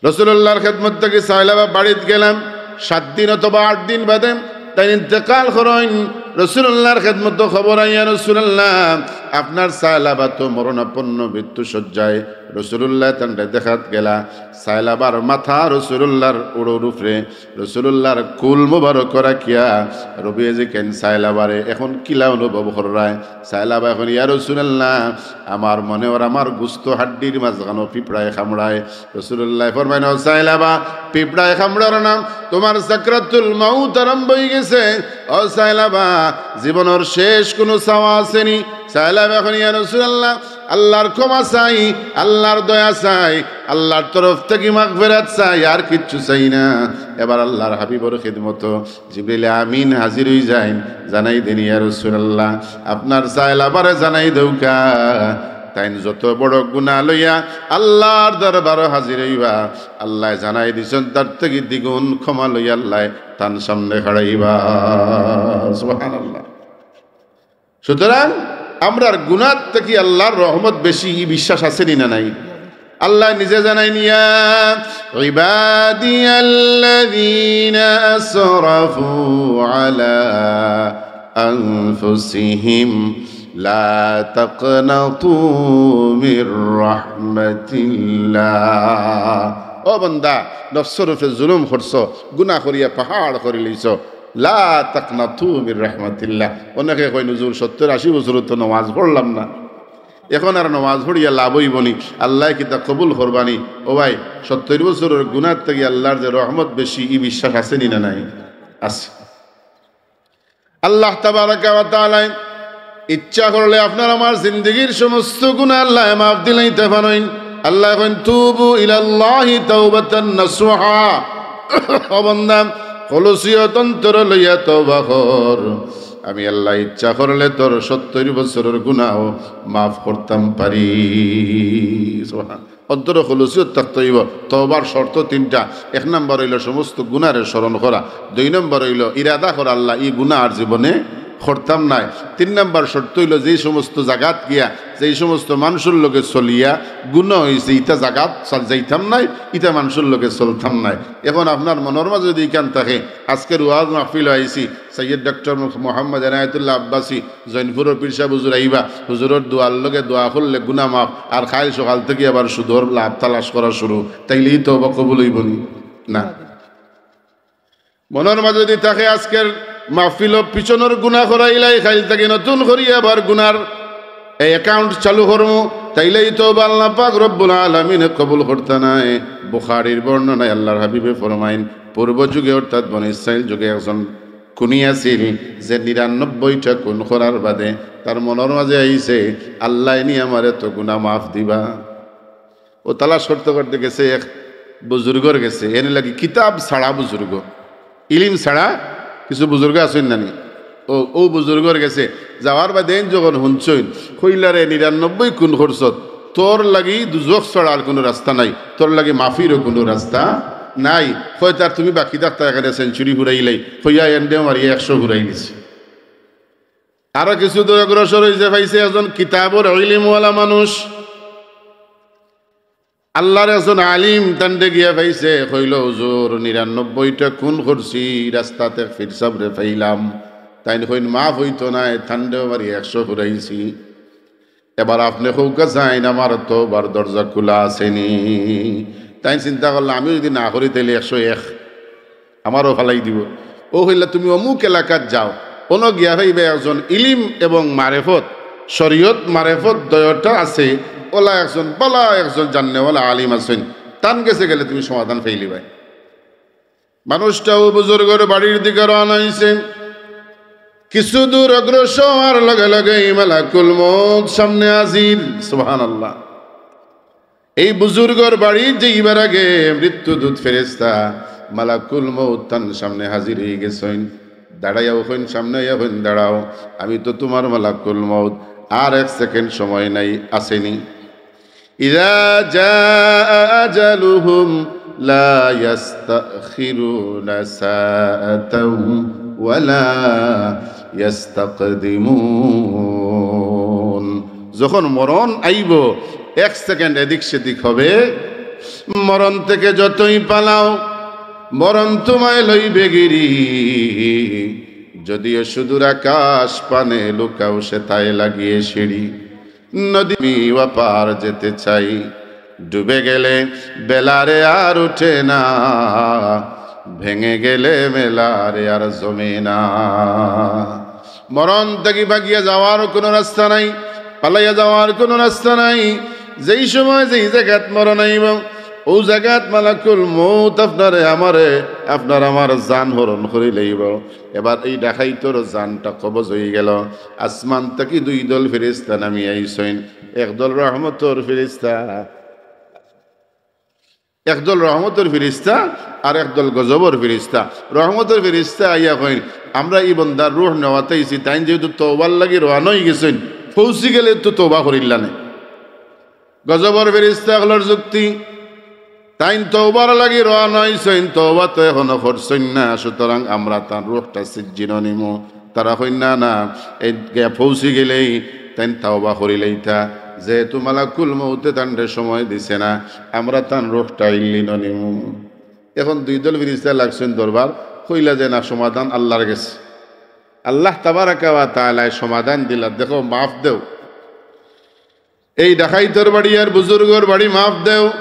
রাসূলুল্লাহর খেদমত থাকি সালাবা বাড়িত গেলা, সাত দিন অথবা আট দিন বাদে তাইন ইন্তেকাল করইন। রাসূলুল্লাহর খেদমতো খবর আইয়া, "রাসূলুল্লাহ, আপনার সায়লাবা তো মরণাপন্ন মৃত্যু শয্যায়, রসুলুল্লায় তানরে দেখাত গেলা। সায়লাবার মাথা রসুলুল্লার উড়োর উপরে, রসুলুল্লার কুল মুবারক রাখিয়া রবিয়ে জিকাইন সায়লাবারে, "এখন কিলা অনুভব কররায়?" সায়লাবা এখন, "ইয়া রসুলাল্লাহ, আমার মনে অর আমার গুস্ত হাড্ডির মাঝখানো পিঁপড়ায় কামড়ায়।" রসুলুল্লায় ফরমাইন, "ও সায়লাবা, পিঁপড়ায় কামড়ার নাম, তুমার সাকরাতুল মাউত আরম্ভ অইগেছে। ও সায়লাবা, জীবনর শেষ কুনু চাওয়া আছেনি?" সায়লাবা এখন, "ইয়া রাসূলুল্লাহ, আল্লাহর ক্ষমা চাই, আল্লাহর দয়া চাই, আল্লাহর তরফ থাকি মাগফিরাত চাই, আর কিচ্ছু চাই না।" এবার আল্লাহর হাবিবর খিদমতো জিবরিল আমিন হাজির অইযাইন, জানাই দেইন, "ইয়া রাসূলুল্লাহ, আপনার সায়লাবারে জানাই দেউক্কা, তাইন যত বড় গুনাহ লইয়া আল্লাহর দরবারো হাজির অইবা, আল্লায় জানাই দিছইন, তার থাকি দ্বিগুণ ক্ষমা লইয়া আল্লায় তান সামনে খাড়াইবা।" সুবহানাল্লাহ। সুতরাং আমরার গুনার থাকি আল্লাহর রহমত বেশি, ই বিশ্বাস আছেনি না নাই? আল্লায় নিজে জানাইন, "ইয়া ইবাদিয়াল্লাযীনা আসরাফু আলা আনফুসিহিম লা তাকনাতু মির রাহমাতিল্লাহ।" ও বান্দা, নফসর উপরে জুলুম করছো, গুনাহ করিয়া পাহাড় করি লইছো, লা তাকনাতু মির রাহমাতিল্লাহ। অনেকে কইন, "হুজুর, সত্তর আশি বছর তো নামাজ পড়লাম না, এখন আর নামাজ পড়িয়া লাভ অইবনি, আল্লায় কিতা কবুল করবানি?" ও ভাই, সত্তর বছরর গুনার থাকি আল্লাহর যে রহমত বেশি, ই বিশ্বাস আছেনি না নাই? আছে। আল্লাহ তাবারাকা ওয়া তাআলায় ইচ্ছা করলে আপনার আমার জিন্দেগির সমস্ত গুনাহ আল্লায় মাফ দিলাইতা পারইন। আল্লায় কইন, "তুবু ইলাল্লাহি তাওবাতান নাসুহা।" ও বান্দা, খলুসিয়ত অন্তর লইয়া তওবা কর। আমি আল্লায় ইচ্ছা করলে তোর সত্তর বছরর গুনাহ মাফ করতাম পারি। সুবহান। অন্তরো খলুসিয়ত থাকতে অইবো। তওবার শর্ত তিনটা। এক নাম্বার অইলো সমস্ত গুনারে স্মরণ করা, দুই নাম্বার অইলো ইরাদা করা, "আল্লাহ, ই গুনাহ আর জীবনে করতাম নায়।" তিন নাম্বার শর্ত অইলো যেই সমস্ত জাগাত গিয়া, যেই সমস্ত মানষর লগে চলিয়া গুনাহ অইছে, ইতা জাগাত চল-, যাইতাম নায়, ইতা মানষর লগে চলতাম নায়। এখন আপনার মনর মাঝে যদি ইখান থাকে, আজকের ওয়াজ মাহফিলো আইছি, সৈয়দ ডক্টর মোহাম্মদ এনায়েতুল্লাহ আব্বাসী, জৈনপুরর পীর সাব হুজুর আইবা, হুজুরর দোয়ার লগে দোয়া করলে গুনাহ মাফ, আর কাইল সকাল থাকি আবার সুদর লাভ তালাশ করা শুরু, তাইলে ই তওবা কবুল অইবনি? না। মনর মাঝে যদি থাকে আজকের মাহফিলো পিছনর গুনাহ করাইলাই, কাইল থাকি নতুন করি আবার গুনার এই অ্যাকাউন্ট চালু করমু, তাইলে ই তওবা আল্লাহ পাক রব্বুল আলামিনে কবুল করতা নায়। বুখারীর বর্ণনায় আল্লাহর হাবিবে ফরমাইন, পূর্ব যুগে অর্থাৎ বনি ইসরাইল যুগে একজন খুনি আছিল, যে নিরানব্বইটা খুন করার বাদে তার মনর মাঝে আইছে, "আল্লায় নি আমারে তো গুনাহ মাফ দিবা।" ও তালাশ করতে করতে গেছে এক বুজুর্গর গেছে, এনে লাগি কিতাব ছাড়া বুজুর্গ, ইলিম ছাড়া কিছু বুজুর্গ আছইন নানি? ও, ও বুজুর্গর গেছে যাওয়ার বাদে এইন যখন হুনছইন, কইলা, "রে, নিরানব্বই খুন করছত, তোর লাগি দুজখ ছাড়া আর কুনু রাস্তা নাই, তোর লাগি মাফিরও কুনু রাস্তা নাই।" কয়, "তার তুমি বাকি থাকতা এখানে সেঞ্চুরি ফুরাইলাই," কইয়া এন্ডে মারিয়া একশো ফুরাই দিছে। আরো কিছু দূর অগ্রসর অইছে, পাইছে একজন কিতাবর ইলিমওয়ালা মানুষ, আল্লাহর একজন আলিম, তানরে গিয়া পাইছে, কইলো, "হুজুর, নিরানব্বইটা খুন করছি, রাস্তাত এক পীর সাবরে পাইলাম।" তাইন কইন, "মাফ অইতো নায়, তানরেও মারি একশো ফুরাইছি। এবার আপনে কউক্কা চাইন, আমার তওবার দরজা খুলা আছেনি?" তাইন চিন্তা করলা, "আমিও যদি না করি, তাইলে একশো এক।" আমারও ফালাই দিবো। ও কইলা, "তুমি অমুক এলাকাত যাও, অনো গিয়া পাইবা একজন ইলিম এবং মারেফত, শরীয়ত মারেফত দয়টা আছে, ওলা একজন বালা একজন জাননেওয়ালা আলিম আছইন, তান গেছে গেলে তুমি সমাধান পাইলিবায়।" মানুষটা ও বুজুর্গর বাড়ির দিকে রওনা অইছে। কিছু দূর অগ্রসর হওয়ার লগে লগে এই মালাকুল মউত সামনে হাজির। সুবহানাল্লাহ। এই বুজুর্গর বাড়ি যাইবার আগে মৃত্যুদূত ফেরেশতা মালাকুল মউত তান সামনে হাজির অইগেছইন। দাঁড়াইয়াও কইন, সামনে আইয়া কইন, "দাঁড়াও, আমি তো তুমার মালাকুল মউত, আর এক সেকেন্ড সময় নাই, আছেনি?" ইযা জাআ আজালুহুম লা ইয়াস্তাখিরুনা সাআতাও ওয়া লা ইয়াস্তাকদিমুন। যখন মরণ আইবো, এক সেকেন্ড এদিক সেদিক হবে। মরণ থেকে যতই পালাও, মরণ তোমায় লইবে গিরি। যদিও সুদূর আকাশ পানে লুকাও, সেথায় লাগিয়ে সিঁড়ি। নদী আমি ওপার যেতে চাই, ডুবে গেলে বেলারে আর উঠে না, ভেঙে গেলে মেলারে আর জমে না। মরণ থাকি ভাগিয়া যাওয়ার কোনো রাস্তা নাই, পালাইয়া যাওয়ার কোনো রাস্তা নাই। যেই সময় যেই জাগাত মরণ আইব, অউ জাগাত মালাকুল মউত আপনারে আমারে, আপনার আমার জান হরণ করি লইব। এবার এই ডাকাইতর জানটা কবজ হই গেল। আসমান থাকি দুই দল ফিরিস্তা নামি আইছইন, এক দল রহমতর ফিরিস্তা, এক দল রহমতর ফিরিস্তা আর এক দল গজবর ফিরিস্তা। রহমতর ফিরিস্তা আইয়া কইন, "আমরা ই বন্দার রুহ নেওয়াত আইছি, তাইন যেহেতু তওবার লাগি রওয়ানা হই গেছইন, পৌঁছি গেলে তো তওবা করিলানে।" গজবর ফিরিস্তা অকলর যুক্তি, "তাইন তওবার লাগি রওয়ানা হইছইন, তওবা তো এখনো করছইন না, সুতরাং আমরা তান রুহটা সিজ্জিনো নিমু।" তারা কইন, "না, না, এই গিয়া পৌঁছি গেলেই তাইন তওবা করিলাইতা, যেহেতু মালাকুল মউতে তানরে সময় দিছে না, আমরা তান রুহটা ইল্লিনো নিমু।" এখন দুই দল ফিরিস্তা লাগছইন দরবার, কইলা যে, "না, সমাধান আল্লাহর গেছে।" আল্লাহ তাবারাকা ওয়া তাআলায় সমাধান দিলা, "দেখো, মাফ দেও।" এই ডাকাইতর বাড়ি আর বুজুর্গর বাড়ি মাফ দেও।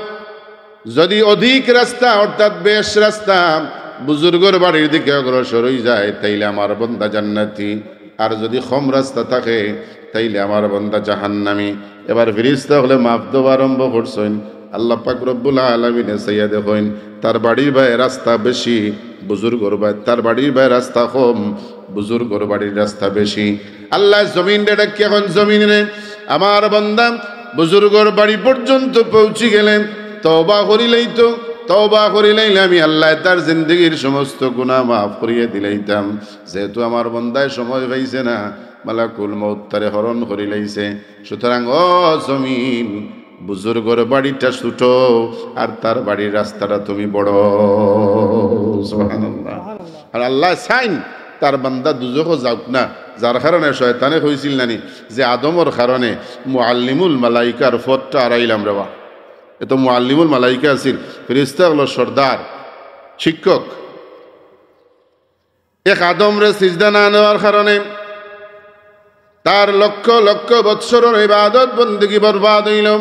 যদি অধিক রাস্তা, অর্থাৎ বেশ রাস্তা, বুজুর্গর বাড়ির দিকে অগ্রসর হই যায়, তাইলে আমার বন্দা জান্নাতি। আর যদি কম রাস্তা থাকে, তাইলে আমার বন্দা জাহান্নামি। এবার ফিরিস্তা অকলে মাফ দেওয়া আরম্ভ করছইন। আল্লাহ পাক রব্বুল আলামিনে চাইয়া দেখইন, তার বাড়ির বায় রাস্তা বেশি, বুজুর্গর বায়, তার বাড়ির বায় রাস্তা কম, বুজুর্গর বাড়ির রাস্তা বেশি। আল্লাহ জমিনরে ডাকিয়া কইন, "জমিন রে, আমার বন্দা বুজুর্গর বাড়ি পর্যন্ত পৌঁছি গেলে তওবা করিলাইতো, তওবা করিলাইলে আমি আল্লাহ তার জিন্দেগির সমস্ত গুনাহ মাফ করিয়া দিলাইতাম। যেহেতু আমার বন্দায় সময় পাইছে না, মালাকুল মউত তারে হরণ করিলাইছে, সুতরাং ও জমিন, বুজুর্গর বাড়িটা ছোট, আর তার বাড়ির রাস্তাটা তুমি বড়।" সুবহানাল্লাহ। আর আল্লাহ চাইন তার বান্দা দুজখো যাউক না, যার কারণে শয়তানে কইছিল নানি যে আদমর কারণে মুআল্লিমুল মালাইকার পদটা আরাইলাম রেবা। এ তো মুআল্লিমুল মালাইকা আছিল, ফিরিস্তা অকলর সর্দার, শিক্ষক। এক আদমরে সিজদা না নেওয়ার কারণে তার লক্ষ লক্ষ বৎসরর ইবাদত বন্দেগী বরবাদ হইল।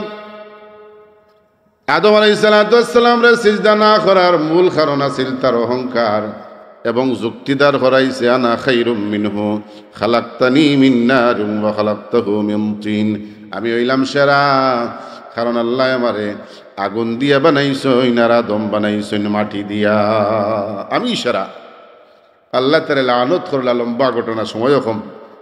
আদম আলাইহিস সালাতু ওয়াস সালামরে সিজদা না করার মূল কারণ আছিল তার অহংকার, এবং যুক্তি দাঁড় করাইছে, "আনা খাইরুম মিনহু, খালাকতানি মিন নারিন ওয়া খালাকতাহু মিন তিন।" আমি হইলাম সেরা, কারণ আল্লাহ আমারে আগুন দিয়া বানাইছইন আর আদম বানাইছইন মাটি দিয়া। আমি সেরা। আল্লাহ তারে লানত করলা, লম্বা ঘটনা, সময়ও কম।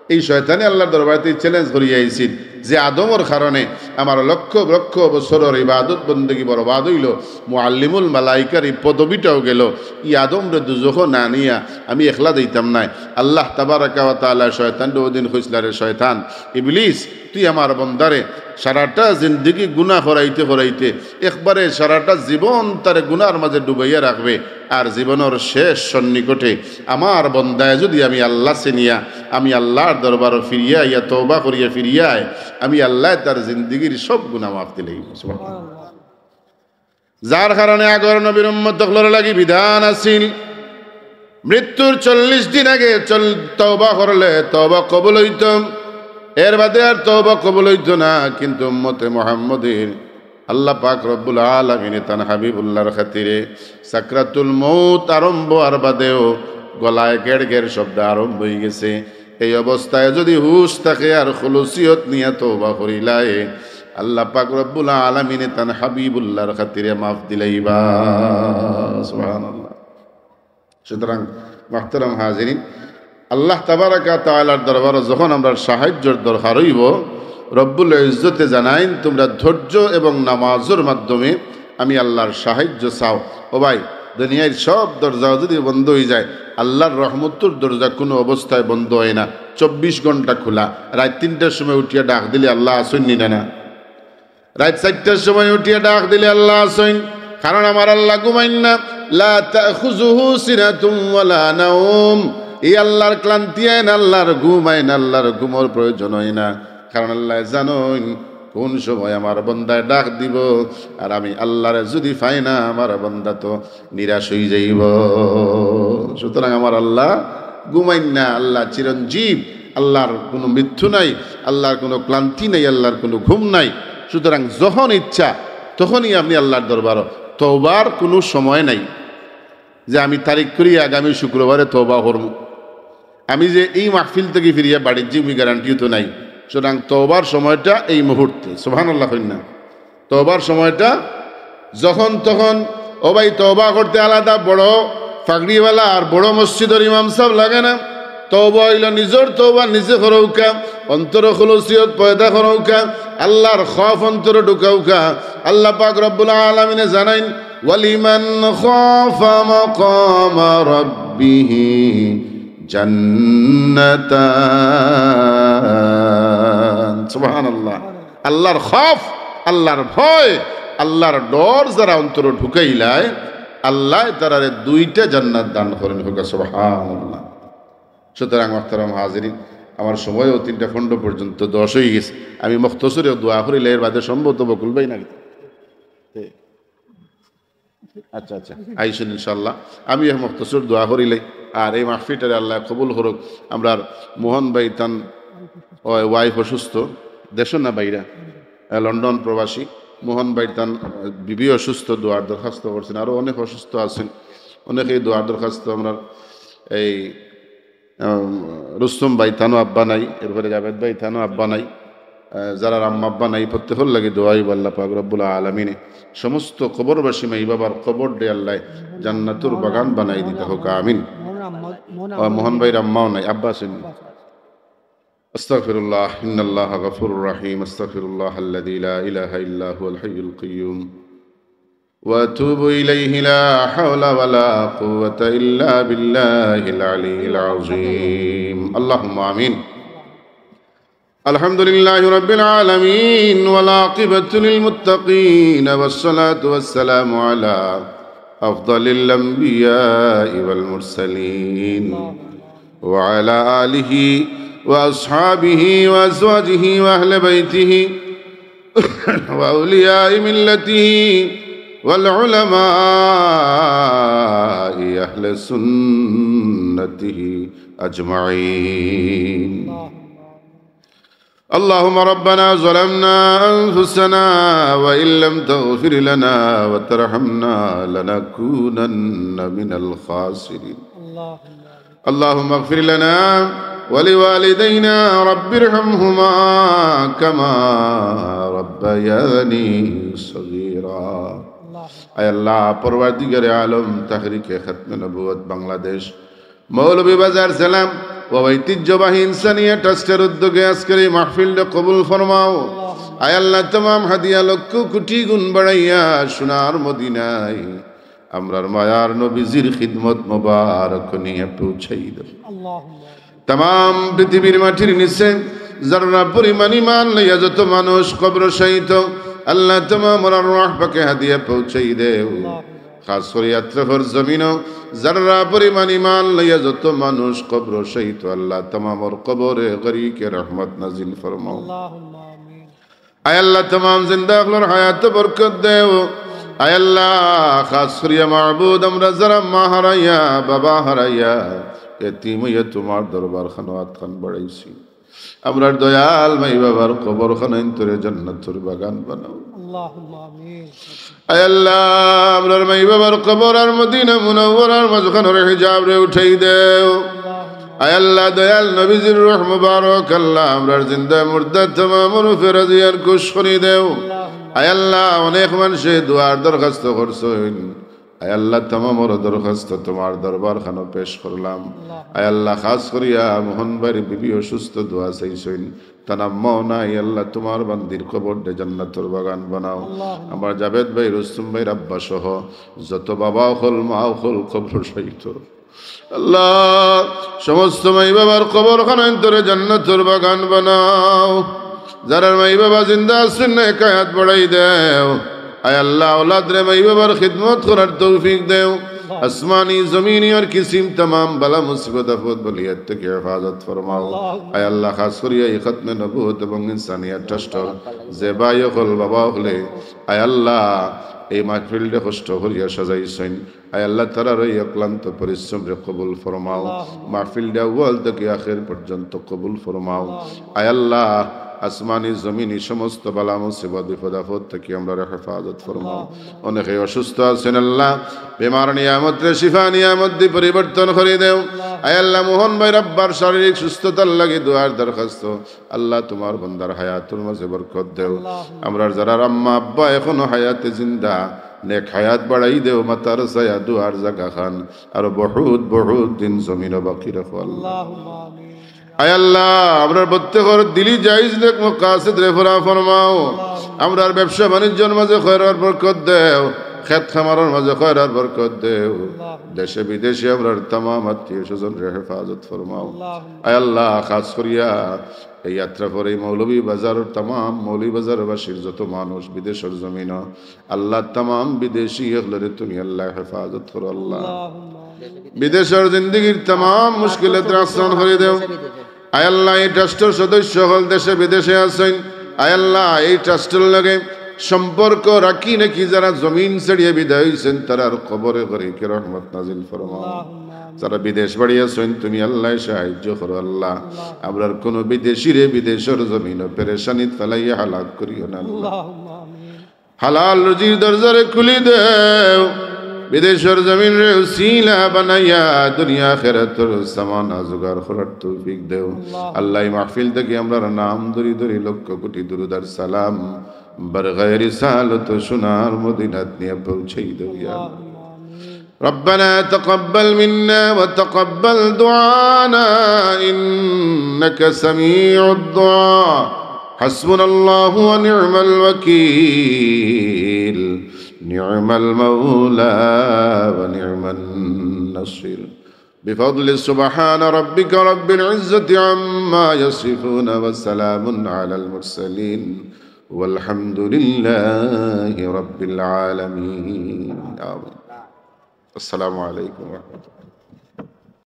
এই শয়তানে আল্লাহর দরবারেত্ত challenge করিয়া আইছিল যে আদমর কারণে আমার লক্ষ লক্ষ বছরর ইবাদত বন্দেগী বরবাদ হইল, মুআল্লিমুল মালাইকার এই পদবিটাও গেল, ই আদমরে দুজখো না নিয়া আমি একলা যাইতাম নায়। আল্লাহ তাবারাকা ওয়া তাআলা শয়তানরে ওদিন কইছলা, "রে শয়তান, ইবলিস, তুই আমার বন্দারে সারাটা জিন্দেগি গুনাহ করাইতে করাইতে একবারে সারাটা জীবন তারে গুনার মাঝে ডুবাইয়া রাখবে, আর জীবনর শেষ সন্নিকটে আমার বন্দায় যদি আমি আল্লাহ চিনিয়া আমি আল্লাহর দরবারো ফিরিয়া আইয়া তওবা করিয়া ফিরিয়া আয়, আমি আল্লাহ তার জিন্দেগির সব গুনাহ মাফ দিলাইমু।" সুবহানাল্লাহ। যার কারণে আগর নবীর উম্মত অকলর লাগি বিধান আছিল, মৃত্যুর চল্লিশ দিন আগে চল-, তওবা করলে তওবা কবুল হইত, এর বাদে আর তওবা কবুল হইত না। কিন্তু উম্মতে মুহাম্মদীর আল্লাহ পাক রব্বুল আলামিনে তান হাবিবুল্লাহর খাতিরে সাকরাতুল মউত আরম্ভ আর বাদেও গলায় গেড় গেড় শব্দ আরম্ভ হই গেছে। এই অবস্থায় যদি হুশ থাকে আর খুলুসিয়ত নিয়া তওবা করিলায়, আল্লাহ পাক রব্বুল আলামিনে তান হাবিবুল্লাহর খাতিরে মাফ দিলাইবা। সুবহানাল্লাহ। সুতরাং, মুহতারাম হাজিরিন, আল্লাহ তাবারাকা তাআলার দরবারো যখন আমরার সাহায্যর দরকার হইব, রব্বুল ইজ্জতে জানাইন, "তোমরা ধৈর্য এবং নামাজর মাধ্যমে আমি আল্লাহর সাহায্য চাও।" ও ভাই, দুনিয়ার সব দরজা যদি বন্ধ হই যায়, আল্লাহর রহমতর দরজা কোনো অবস্থায় বন্ধ হয় না, চব্বিশ ঘন্টা খোলা। রাইত তিনটার সময় উঠিয়া ডাক দিলে আল্লাহ আছইন নি না? না, রাইত চাইরটার সময় উঠিয়া ডাক দিলে আল্লাহ আছইন, কারণ আমার আল্লাহ ঘুমাইন না। লা তাখুযুহু সিনাতুম ওয়ালা নাওম। এই আল্লাহর ক্লান্তি আইন, আল্লাহর ঘুম আইন, আল্লাহর ঘুমর প্রয়োজন হয় না, কারণ আল্লাহ জানইন কোন সময় আমার বন্দায় ডাক দিব, আর আমি আল্লাহরে যদি পাই না, আমার বন্দা তো নিরাশ হই যাইব। সুতরাং আমার আল্লাহ ঘুমাইন না, আল্লাহ চিরঞ্জীব, আল্লাহর কোনো মৃত্যু নাই, আল্লাহর কোনো ক্লান্তি নাই, আল্লাহর কোনো ঘুম নাই। সুতরাং যখন ইচ্ছা তখনই আপনি আল্লাহর দরবারো। তওবার কোনো সময় নাই যে আমি তারিখ করি আগামী শুক্রবারে তওবা করমু, আমি যে এই মাহফিল থাকি ফিরিয়া বাড়িত যাইমু, ই গ্যারান্টিও তো নাই। সুতরাং তওবার সময়টা এই মুহূর্তে। সুবহানাল্লাহ কইন না। তওবার সময়টা যখন তখন। ও ভাই, তওবা করতে আলাদা বড় পাগড়িওয়ালা আর বড় মসজিদর ইমাম সাব লাগে না। তওবা অইলো নিজর তওবা নিজে করউক্কা, অন্তরো খুলুসিয়ত পয়দা করউক্কা, আল্লাহর খওফ অন্তরো ঢুকাউক্কা। আল্লাহ পাক রব্বুল আলামিনে জানাইন, "ওয়ালিমান খাফা মাকামা রাব্বিহি জান্নাতান।" সুবহানাল্লাহ। আল্লাহর খওফ, আল্লাহর ভয়, আল্লাহর ডর যারা অন্তরো ঢুকাইলায়, আল্লায় তারারে দুইটা জান্নাত দান করইন। কউক্কা সুবহানাল্লাহ। সুতরাং মোহতারাম হাজিরিন, আমার সময়ও তিনটা পনেরো পর্যন্ত দশ অইগেছে। আমি মুখতসরে দোয়া করিলাই, এর বাদে সম্ভবত বকুল ভাই না, আচ্ছা, আচ্ছা, আইসুন ইনশাআল্লাহ। আমি এক মুখতসর দোয়া করিলাই, আর এই মাহফিলটারে আল্লায় কবুল করউক। আমরার মোহন ভাই তান ওই ওয়াইফ অসুস্থ, দেশো না বাইরা, আহ, লন্ডন প্রবাসী। মোহন ভাই তান, আহ, বিবি অসুস্থ, দোয়ার দরখাস্ত করছইন, আরো অনেক অসুস্থ আছইন, অনেকেই দোয়ার দরখাস্ত। আমরার এই আম, রুস্তম ভাই তানও আব্বা নাই, এরপরে জাভেদ ভাই তানও আব্বা নাই, আহ, যারার আম্মা আব্বা নাই, প্রত্যেকর লাগি দোয়া অইবো। আল্লাহ পাক রব্বুল আলামিনে সমস্ত কবরবাসী মাই বাবার কবররে আল্লায় জান্নাতুর বাগান বানাই দিতা কউক্কা, আমিন। মোহন আম্মা, মোহন ও, আম্মা মোহন নাই। ভাইর আম্মাও নাই, আব্বা আছইন। আস্তাগফিরুল্লাহ, ইন্নাল্লাহা গাফুরুর রাহিম, আস্তাগফিরুল্লাহ আল্লাযী লা ইলাহা ইল্লা হুয়াল হাইয়ুল কাইয়্যুম। وأتوب إليه، لا حول ولا قوة إلا بالله العلي العظيم. اللهم آمين. الحمد لله رب العالمين، والعاقبة للمتقين، والصلاة والسلام على أفضل الأنبياء والمرسلين، وعلى آله وأصحابه وأزواجه وأهل بيته وأولياء ملته والعلماء أهل سنته أجمعين. اللهم ربنا ظلمنا أنفسنا وإن لم تغفر لنا وترحمنا لنكونن من الخاسرين. اللهم اغفر لنا ولوالدينا رب ارحمهما كما ربياني صغيرا. আয় আল্লাহ, পরওয়ারদিগারে আলম, তাহরিকে খতমে নবুয়ত বাংলাদেশ, মৌলভীবাজার জেলা ও ঐতিহ্যবাহী ইনসানিয়া ট্রাস্টের উদ্যোগে আজকের এই মাহফিলটা কবুল ফরমাও। আয় আল্লাহ, তামাম হাদিয়া লক্ষ কোটি গুণ বাড়াইয়া সোনার মদিনায় আমরার মায়ার নবীজির খিদমত মোবারক নিয়া পৌঁছাই দেও। তামাম পৃথিবীর মাটির নিচে যাররা পরিমাণ ইমান লইয়া যত মানুষ কবর শায়িত, আল্লাহ তামামর আরওয়াহ পাকে হাদিয়া পৌঁছাই দেও। খাস করি আতরাফর জমিনো যাররা পরিমাণ ইমান লইয়া যত মানুষ কবর শায়িত, আল্লাহ তামামর কবরে গরিকে রহমত নাজিল ফরমাও। আয় আল্লাহ, তামাম জিন্দা অকলর হায়াতো বরকত দেও। আয় আল্লাহ, খাস করিয়া মাবুদ, আমরা যারা মা হারাইয়া, বাবা হারাইয়া, এতিম অইয়া তুমার দরবার খানো আতখান বাড়াইছি, আমরার দয়াল মাই বাবার কবর খানো অন্তরে জান্নাতুর বাগান বানাও। আল্লাহুম্মা আমিন। আয় আল্লাহ, আমরার মাই বাবার কবর আর মদিনা মুনাওয়ারার মাঝখানোর হিজাবরে উঠাই দেও। আয় আল্লাহ, দয়াল নবীজির রূহ মুবারক আল্লাহ, আমরার জিন্দা মুর্দা তামামর উপরে রাজিয়ান খুশ করি দেও। আয় আল্লাহ, অনেক মানষে দোয়ার দরখাস্ত করছইন। আয় আল্লাহ, তামামর দরখাস্ত তুমার দরবার খানো পেশ করলাম। আয় আল্লাহ, খাস করিয়া মোহন ভাইর বিবি অসুস্থ, দোয়া চাইছইন। তান আম্মাও নাই, আল্লাহ, তুমার বান্দির কবররে জান্নাতর বাগান বানাও। আল্লাহুম্মা। আমার জাভেদ ভাই, রুস্তম ভাইর আব্বা সহ যত বাবা অকল, মা অকল কবর শায়িত, আল্লাহ, সমস্ত মাই বাবার কবর খানো অন্তরে জান্নাতর বাগান বানাও। যারার মাই বাবা জিন্দা আছইন, নেক হায়াত বাড়াই দেও। আয় আল্লাহ, আওলাদরে মাই বাবার খিদমত করার তৌফিক দেও। আসমানি, জমিনি আর কিসিম তামাম বালা মুসিবত, আফত, বালিয়াত থাকি হেফাজত ফরমাও। আয় আল্লাহ, খাস করিয়া এই খতমে নবুয়ত এবং ইনসানিয়াত ট্রাস্টর যে ভাই অকল, বাবা অকলে, আয় আল্লাহ, এই মাহফিলরে কষ্ট করিয়া সাজাইছইন। আয় আল্লাহ, তারার এই অক্লান্ত পরিশ্রমরে কবুল ফরমাও। মাহফিলটা আউয়াল থাকি আখের পর্যন্ত কবুল ফরমাও। আয় আল্লাহ, আসমানি জমিনি সমস্ত বালা মুসিবত বিপদ আপদ থাকি আমরারে হেফাজত ফরমাও। অনেকে অসুস্থ আছইন আল্লাহ, বেমার নিয়ামতরে শিফা নিয়ামত দি পরিবর্তন করি দেও। আয় আল্লাহ, মোহন ভাইর আব্বার শারীরিক সুস্থতার লাগি দোয়ার দরখাস্ত। আল্লাহ, তুমার বন্দার হায়াতর মাঝে বরকত দেও। আমরার যারার আম্মা আব্বা এখনো হায়াতে জিন্দা, নেক হায়াত বাড়াই দেও, মাথার ছায়া দোয়ার জাগা খান, আর বহুত বহুত দিন জমিনো বাকি রাখো আল্লাহ। আয় আল্লাহ, আমরার প্রত্যেকর দিলি জায়েজ নেক মাকাসিদরে পুরা ফরমাও। আমরার ব্যবসা বাণিজ্যর মাঝে খয়র আর বরকত দেও, খেত খামারর মাঝে খয়র আর বরকত দেও। দেশে বিদেশে আমরার তামাম আত্মীয় স্বজনরে হেফাজত ফরমাও। আয় আল্লাহ, খাস করিয়া এই যাত্রাপুর, এই মৌলভীবাজারর তামাম মৌলভীবাজারবাসীর যত মানুষ বিদেশর জমিনো, আল্লাহ, তামাম বিদেশি অকলরে তুমি আল্লাহ হেফাজত করো আল্লাহ। বিদেশর জিন্দেগির তামাম মুশকিলাত আসান করি দেও। আয় আল্লাহ, এই ট্রাস্টর সদস্য অকল দেশে বিদেশে আছইন, আয় আল্লাহ, এই ট্রাস্টর লগে সম্পর্ক রাখি নাকি যারা জমিন ছাড়িয়া বিদায় অইছইন, তারার কবরে গরিকে রহমত নাজিল ফরমাও। যারা বিদেশ বাড়ি আছইন, তুমি আল্লাহ সাহায্য করো আল্লাহ। আমরার কোনো বিদেশিরে বিদেশর জমিনো পেরেশানিত ফালাইয়া হালাক করিও না আল্লাহ। হালাল রুজির দরজারে খুলি দেও, বিদেশর জমিনরে উসিলা বানাইয়া দুনিয়া আখিরাতর সামানা জোগাড় করার তৌফিক দেও। আল্লাহ, এই মাহফিল থাকি আমরার নাম ধরি ধরি লক্ষ কোটি দুরুদ আর সালাম বারগায়ে রিসালত সোনার মদিনাত নিয়া পৌঁছাই দেও ইয়া আল্লাহ। ربنا تقبل منا وتقبل دعانا إنك سميع الدعاء. حسبنا الله ونعم الوكيل، نعم المولى ونعم النصير. بفضل سبحان ربك رب العزة عما يصفون وسلام على المرسلين والحمد لله رب العالمين. آمين. السلام عليكم ورحمة الله.